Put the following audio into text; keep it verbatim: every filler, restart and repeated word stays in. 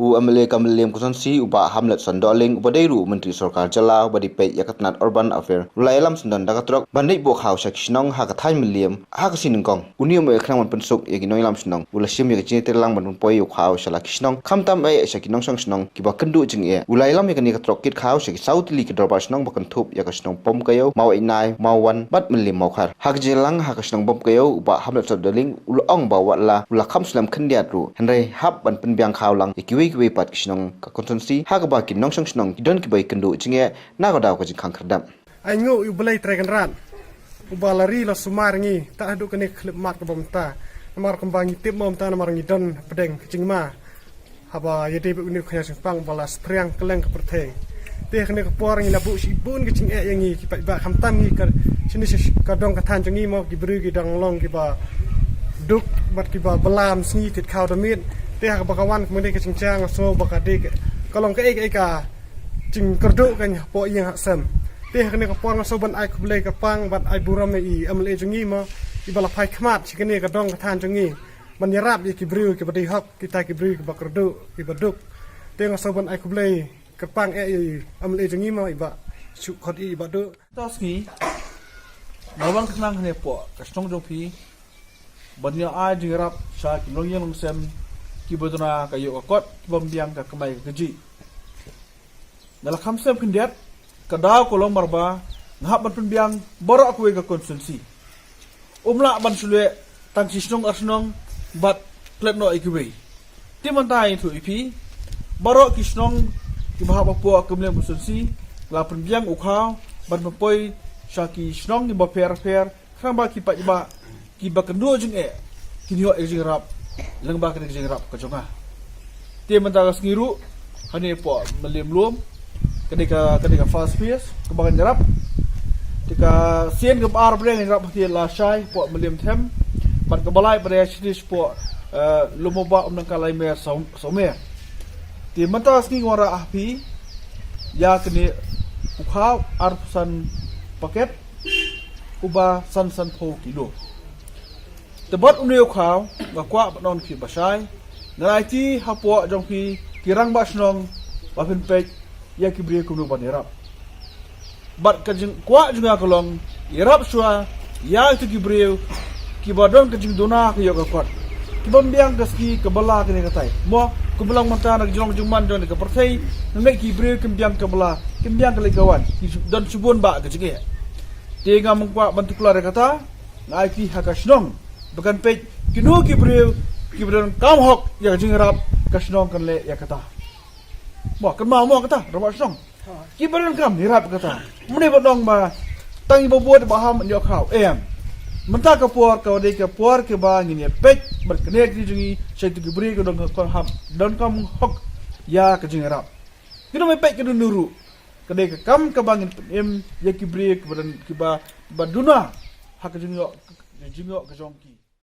U M L A ka Mylliem Constituency, u Bah Hamletson Dohling, uba dei ruh u Myntri Sorkar Jylla uba dei peit ïa ka tnat Urban Affairs, u la ïalam syndon da ka trok ban leit buh khaw sha ki shnong ha ka thaiñ Mylliem ha ka sngi nyngkong. Une u mei u khnang ban pynsuk ïa ki nongïalam shnong, u la shim ïa ka jingïatreilang ban pynpoi ïa u khaw sha la ki shnong, khamtam eh sha ki nongshong shnong kiba kynduh jingeh. U la ïalam ïa kane ka trok kit khaw sha ki saw tylli ki dorbar shnong ba kynthup ïa ka shnong Bymkeiew, Mawhynai, Mawwan bad Mylliem Mawkhar. Ha ka jingïalang ha ka shnong Bymkeiew, u Bah Hamletson Dohling u la ong ba wat la u la kham slem khyndiat ruh, hynrei hap ban pynbiang khaw lang ïa kiwei kiwei pat ki shnong ka constituency, ha kaba ki nongshong shnong ki don kiba ïakynduh jingeh na ka daw ka jingkhang khyrdep. Ai nguh ïa U Blei Trai Kynrad uba la ri la sumar ngi tad haduh kane ka khyllipmat kaba mynta. Namar kumba ngi tip mo mynta namar ngi don hapdeng ka jingma haba ïadei bad une u khñiang shongpang ba la spriang kylleng ka pyrthei. Te ha kane ka por ngi la buh shibun ka jingeh ïa ngi ki paidbah, khamtam ngi ka shane sha ka dong ka thaiñ jong ngi mo, ki briew ki dang long kiba duk bad kiba bylla mynsngi, thied khaw da miet. Te ha kaba ka wan kumne ka jingjia nga sngew ba ka dei ka long kaei kaei ka jingkyrduh ka hapoh ïing ha sem. Te ha kane ka por nga sngew ban ai khublei kyrpang bad ai burom ïa i M L A jong ngi mo, iba la phai khmat sha kane ka dong ka thaiñ jong ngi ban ïarap ïa ki briew kiba dei hok, kita ki briew kiba kyrduh, kiba duk. Te nga sngew ban ai khublei kyrpang eh ïa i M L A jong ngi mo, iba shu khot i, iba duh. Mynta ka sngi nga wan khnang hangne hapoh ka shnong jong phi ban ïa ai jingïarap sha ki nongïing nongsem kiba duna ka ïoh ka kot, kiba ym biang ka kamai ka kajih. Nga la kham slem khyndiat, ka daw ka long namar ba nga hap ban pynbiang baroh kawei ka constituency. Um lah ban shu leh tang shi shnong ar shnong bad klet noh ïa kiwei. Te mynta ïathuh ïa phi, baroh ki shnong kiba hap hapoh ka Mylliem constituency, la pynbiang u khaw ban pynpoi sha ki shnong kiba pher pher, khnang ba ki paidbah kiba kynduh jingeh kin ïoh ïa ka jingïarap lyngba kane ka jingïarap ka jong nga. Te mynta ka sngi ruh, hangne hapoh Mylliem Lum, ka dei ka, ka dei ka first phase kaba ngan ïarap. Te ka sien kaba ar ba ngan ïarap hangne lashai hapoh Mylliem Them bad kaba lai ba dei shane shapoh, eh, Lum Mawbah, Umnangkah, Laimer, Saw-, Sawmer. Te mynta ka sngi nga wanrah ha phi ïa kane u khaw arphew san paket, uba san sanphew kilo. Te bad une u khaw nga kwah ban ong ïa phi ba shai, nga la aiti hapoh jong phi ki rangbah shnong ba phin peit ïa ki briew kumno ban ïarap. Bad ka jingkwah jong nga ka long ïarap shuwa ïa kito ki briew kiba don ka jingduna ka ïoh ka kot, kiba ym biang ka sngi ka bylla kane katai. Mo, kumba long mynta na ka jinglong jingman jong kane ka pyrthei, nga ngeit ki briew kim biang ka bylla, kim biang ka leit ka wan, ki don shibun bah ka jingeh. Te ngam kwah ban tuklar ïa kata, nga aiti ha ka shnong ba kan peit kino ki briew kiba donkam hok ïa ka jingïarap, ka shnong kan leh ïa kata. Mo, kynmaw mo kata, rangbah shnong, kiba donkam ïarap kata. Mynne ba ong ba tang iba bud ba ham ïoh khaw, em. Mynta ka por ka dei ka por kaba ngin ïa peit bad kane ka jong ngi sha kito ki briew kiba donkam hok, donkam hok ïa ka jingïarap. Kino me peit kino ruh, ka dei ka kam kaba ngin pynim ïa ki briew kiba don, kiba, ba duna ha ka jingïoh, jingïoh ka jong ki.